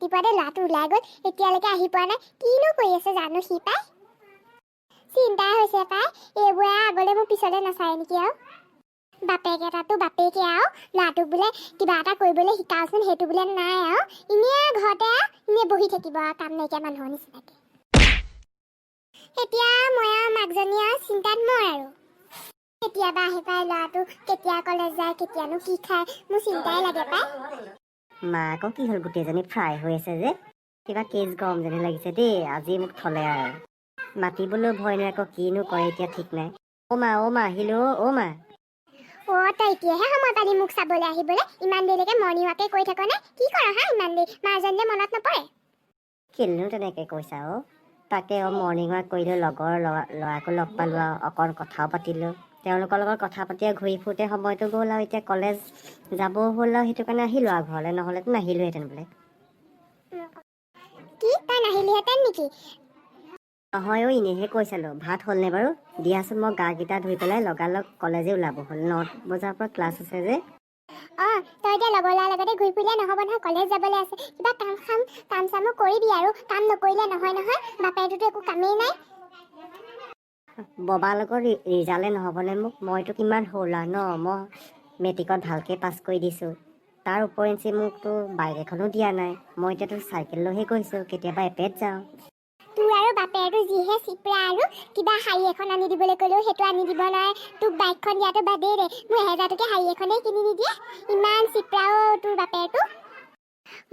ৰাতিপুৱাতে ল'ৰাটো ওলাই গ'ল, এতিয়ালৈকে আহি পোৱা নাই। কিনো কৰি আছে জানো সি পাই, চিন্তাই হৈছে পাই। এইবোৰে আগলৈ মোক পিছলৈ নাচায় নেকি আৰু? বাপেক এটাতো বাপেকে আৰু ল'ৰাটোক বোলে কিবা এটা কৰিবলৈ শিকাওচোন, সেইটো বোলে নাই আৰু। এনেই আৰু ঘৰতে আৰু এনেই বহি থাকিব আৰু কাম নাইকিয়া মানুহৰ নিচিনাকে। এতিয়া মই আৰু মাকজনী আৰু চিন্তাত মই আৰু কেতিয়াবা আহি পাই ল'ৰাটো, কেতিয়া কলেজ যায়, কেতিয়ানো কি খায়, মোৰ চিন্তাই লাগে পাই। মা আকৌ কি হ'ল, গোটেইজনী ফ্ৰাই হৈ আছে যে? কিবা কেছ গৰম যেনে লাগিছে দেই আজি। মোক থলে আৰু মাতিবলৈও ভয় নাই আকৌ, কিনো কৰে এতিয়া ঠিক নাই। অ' মা, অ' মা, আহিলো অ' মা। অ' তই এতিয়াহে সময় পালি মোক চাবলৈ আহিবলৈ? ইমান দেৰিলৈকে মৰ্ণিং ৱাকে কৰি থাক নে কি কৰ হা ইমান দেৰি? মাজনীলে মনত নপৰে? কেলেনো তেনেকে কৈছা অ'? তাকে অ', মৰ্ণিং ৱাক কৰিলোঁ, লগৰ ল'ৰাকো লগ পালোঁ আৰু অকণ কথাও পাতিলোঁ। তেওঁলোকৰ লগত কথা পাতি আৰু ঘূৰি ফুৰোঁতে সময়টো গ'ল আৰু এতিয়া কলেজ যাবও হ'ল আৰু সেইটো কাৰণে আহিলোঁ আৰু ঘৰলৈ, নহ'লেতো নাহিলোহেঁতেন বোলে। কি, তই নাহিলিহেঁতেন নেকি? নহয় অ', এনেইহে কৈ চালোঁ। ভাত হ'লনে বাৰু? দিয়াচোন, মই গাকেইটা ধুই পেলাই লগালগ কলেজে ওলাব হ'ল। 9 বজাৰ পৰা ক্লাছ আছে যে। অঁ, তই এতিয়া লগৰ ল'ৰাৰ লগতে ঘূৰি ফুৰিলে নহ'ব নহয়, কলেজ যাবলৈ আছে। কিবা কাম খাম কাম চামো কৰিবি আৰু, কাম নকৰিলে নহয় নহয়। বাপেৰটোতো একো কামেই নাই। ববাৰ লগত ৰিজালে নহ'বনে মোক? মইতো কিমান সৰু ল'ৰা ন, মই মেট্ৰিকত ভালকৈ পাছ কৰি দিছোঁ। তাৰ উপৰিঞ্চি মোকতো বাইক এখনো দিয়া নাই। মই এতিয়াতো চাইকেল লৈহে গৈছোঁ, কেতিয়াবা এপেত যাওঁ। তোৰ আৰু বাপেৰটো যিহে চিপৰা আৰু, কিবা শাৰী এখন আনি দিবলৈ ক'লেও সেইটো আনি দিব নোৱাৰে। তোক বাইকখন দিয়াটো বাদেই দে, মোক 1000 টকীয়া শাৰী এখনেই কিনি নিদিয়ে। ইমান চিপৰা অ' তোৰ বাপেৰটো।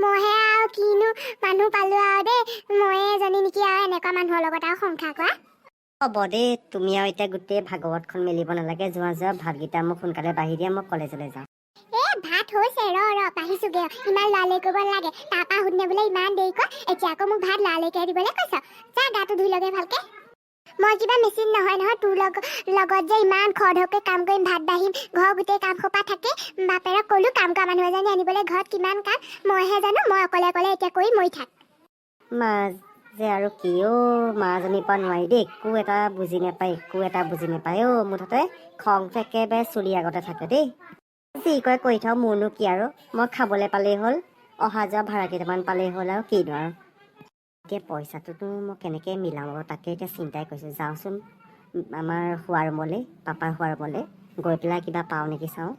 মইহে আৰু কিনো মানুহ পালোঁ আৰু দেই, ময়ে এজনী নেকি আৰু এনেকুৱা মানুহৰ লগত আৰু সংসাৰ কৰা। হ'ব দেই, তুমি আৰু এতিয়া গোটেই ভাগৱতখন মেলিব নালাগে। যোৱা যোৱা, ভাতকেইটা মোক সোনকালে বাঢ়ি দিয়া, মই কলেজলৈ যাওঁ। এ ভাত হৈছে, ৰ ৰ, বাঢ়িছোগে। ইমান লৰালৰি কৰিব নালাগে। তাৰপৰা সুধিনে বোলে ইমান দেৰি কৰ, এতিয়া আকৌ মোক ভাত লৰালৰিকে দিবলৈ কৈছ। যা, গাটো ধুই লগে ভালকে। মই কিবা মেচিন নহয় নহয় তোৰ লগত যে ইমান খৰধৰকৈ কাম কৰিম, ভাত বাঢ়িম, ঘৰ গোটেই কাম সোপা থাকে। বাপেৰক ক'লো কাম কৰা মানুহ এজনী আনিবলৈ, ঘৰত কিমান কাম মইহে জানো। মই অকলে অকলে এতিয়া কৰি মৰি থাক। মা যে আৰু কি অ', মাজনীৰ পৰা নোৱাৰি দেই। একো এটা বুজি নাপায়, একো এটা বুজি নাপায় অ'। মুঠতে খংটো একেবাৰে চুলিৰ আগতে থাকে দেই। যি কয় কৰি থাওক, মোৰনো কি আৰু? মই খাবলৈ পালেই হ'ল, অহা যোৱা ভাড়া কেইটামান পালেই হ'ল, আৰু কিনো আৰু। এতিয়া পইচাটোতো মই কেনেকৈ মিলাওঁ বাৰু, তাকে এতিয়া চিন্তাই কৰিছোঁ। যাওঁচোন আমাৰ শোৱা ৰুমলৈ, পাপাৰ শোৱা ৰুমলৈ গৈ পেলাই কিবা পাওঁ নেকি চাওঁ।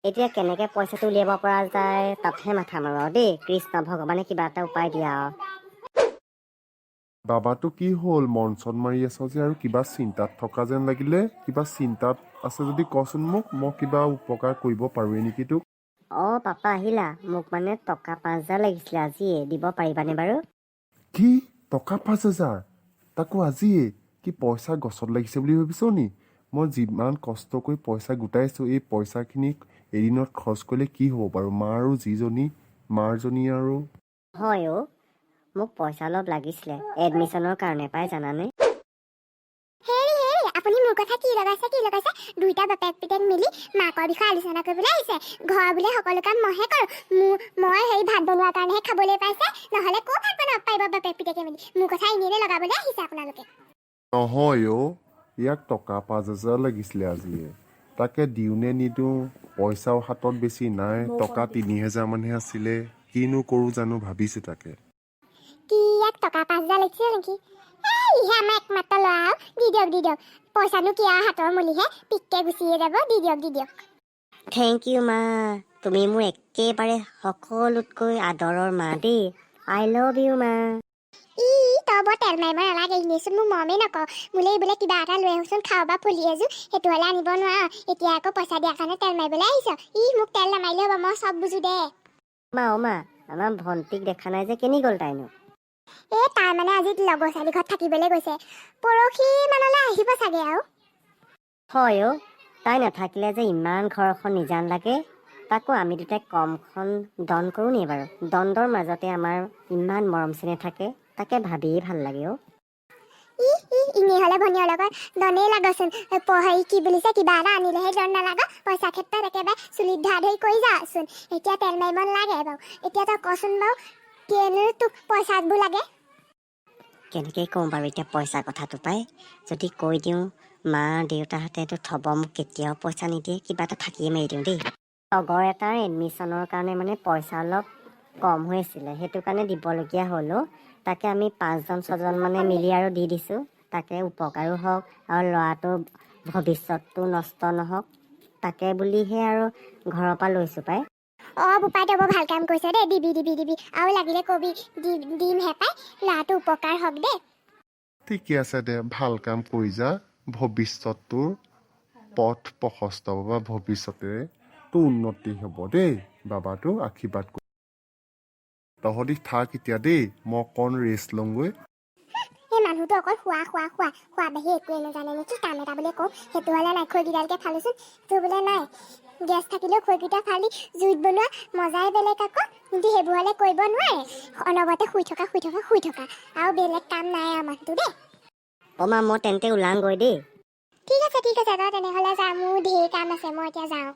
এতিয়া কেনেকৈ পইচাটো উলিয়াব পৰা যায় তাতহে মাথা মাৰোঁ আৰু দেই। কৃষ্ণ ভগৱানে কিবা এটা উপায় দিয়া আৰু। বাবাটো কি হ'ল, মন চন মাৰি আছ যে আৰু কিবা চিন্তাত থকা যেন লাগিলে? কিবা চিন্তাত আছে যদি কচোন মোক, মই কিবা উপকাৰ কৰিব পাৰোঁ নেকি তোক? অঁ পাপা, আহিলা। মোক মানে টকা 5000 লাগিছিলে আজিয়ে, দিব পাৰিবানে বাৰু? কি, টকা 5000, তাকো আজিয়ে? কি পইচা গছত লাগিছে বুলি ভাবিছ নি? মই যিমান কষ্ট কৰি পইচা গোটাইছোঁ, এই পইচাখিনি এদিনত খৰচ কৰিলে কি হ'ব বাৰু? মা আৰু যিজনী মাৰজনী আৰু। হয় অ', মোক পইচা অলপ লাগিছিলে এডমিশ্যনৰ কাৰণে পাই, জানানে? হেৰি হেৰি, আপুনি মোৰ কথা কি লগাইছে, কি লগাইছে? দুইটা বাপেক পিতেক মিলি মাকৰ বিষয়ে আলোচনা কৰিবলৈ আহিছে। ঘৰ বোলে সকলো কাম মইহে কৰোঁ, মোৰ মই হেৰি ভাত বনোৱাৰ কাৰণেহে খাবলৈ পাইছে, নহ'লে ক'ত ভাত বনাব পাৰিব? বাপেক পিতেকে মিলি মোৰ কথা এনেই লগাবলৈ আহিছে আপোনালোকে। নহয় অ', ইয়াক টকা 5000 লাগিছিলে আজিয়ে, তাকে দিওঁ নে নিদিওঁ? পইচাও হাতত বেছি নাই, টকা 3000 মানহে আছিলে। কিনো কৰোঁ জানো, ভাবিছোঁ তাকে। কি, ইয়াক টকা 5000 লাগিছিল নেকি? এই ইহে আমাৰ একমাত্ৰ ল'ৰা আৰু, দি দিয়ক দি দিয়ক। পইচানো কি আৰু, হাতৰ মলিহে, পিককে গুচিয়ে যাব। দি দিয়ক দি দিয়ক। Thank U মা, তুমি মোৰ একেবাৰে সকলোতকৈ আদৰৰ মা দেই। I love you মা। ই তই বৰ তেল মাৰিব নালাগে, এনেইচোন মোক মৰমেই নকৰ। মোলৈ বোলে কিবা এটা লৈ আহোচোন, খাওঁ বা ফুলি এযোৰ, সেইটো হ'লে আনিব নোৱাৰ। এতিয়া আকৌ পইচা দিয়াৰ কাৰণে তেল মাৰিবলৈ আহিছ। ই মোক তেল নামাৰিলে হ'ব, মই চব বুজো দে। মা, অ' মা, আমাৰ ভণ্টিক দেখা নাই যে, কেনি গ'ল তাইনো? এই তাই মানে আজি লগৰ ছোৱালী ঘৰত থাকিবলৈ গৈছে, পৰহি মানলৈ আহিব চাগে আৰু। হয় অ', তাই নাথাকিলে যে ইমান ঘৰখন নিজান লাগে। তাকো আমি দুটাই কমখন দন কৰোঁ নি বাৰু? দণ্ডৰ মাজতে আমাৰ ইমান মৰম চেনেহ থাকে, তাকে ভাবিয়েই ভাল লাগে অ'। ই ই এনেই হ'লে ভনীয়ৰ লগত দনেই লাগচোন। হেৰি কি বুলিছে, কিবা এটা আনিলেহে দন নালাগ, পইচা ক্ষেত্ৰত একেবাৰে চুলিত ধৰা ধৰি কৰি যাচোন। এতিয়া তেল মাৰিব নালাগে বাৰু। এতিয়া তই কচোন বাৰু, কেনো তোক পইচাবোৰ লাগে? কেনেকৈ কওঁ বাৰু এতিয়া পইচা কথাটো পাই? যদি কৈ দিওঁ, মা দেউতাহঁতেতো থ'ব, মোক কেতিয়াও পইচা নিদিয়ে। কিবা এটা ফাঁকিয়ে মাৰি দিওঁ দেই। লগৰ এটাৰ এডমিশ্যনৰ কাৰণে মানে পইচা অলপ কম হৈ আছিলে, সেইটো কাৰণে দিবলগীয়া হ'ল অ'। তাকে আমি পাঁচজন ছজন মানে মিলি আৰু দি দিছোঁ। তাকে উপকাৰো হওক আৰু ল'ৰাটোৰ ভৱিষ্যতটো নষ্ট নহওক, তাকে বুলিহে আৰু ঘৰৰ পৰা লৈছোঁ পাই। অ বোপাই, তই বৰ ভাল কাম কৰিছ দেই। দিবি দিবি দিবি, আৰু লাগিলে কবি, দি দিমহে পাই। ল'ৰাটো উপকাৰ হওক দেই। ঠিকে আছে দে, ভাল কাম কৰি যা। ভৱিষ্যতটোৰ পথ প্ৰশস্ত হ'ব বা ভৱিষ্যতে তোৰ উন্নতি হ'ব দেই। বাবাটো আশীৰ্বাদ কৰি তহঁতি থাক এতিয়া দেই, মই অকণ ৰেষ্ট লওঁগৈ। এই মানুহটো অকল খোৱা খোৱা খোৱা খোৱা বাহিৰে একোৱে নাজানে নেকি? কাম এটা বোলে কওঁ, সেইটো হ'লে নাই। খৰিকেইডালকে ফালোচোন, সেইটো বোলে নাই। গেছ থাকিলেও খৰিকেইটা ফালি জুইত বনোৱা মজাই বেলেগ আকৌ, কিন্তু সেইবোৰ হ'লে কৰিব নোৱাৰে। অনবৰতে শুই থকা, শুই থকা, শুই থকা, আৰু বেলেগ কাম নাই আৰু মানুহটো দেই। অ' মা, মই তেন্তে ওলাওঁগৈ দেই। ঠিক আছে, ঠিক আছে, তই তেনেহ'লে যা। মোৰ ঢেৰ কাম আছে, মই এতিয়া যাওঁ।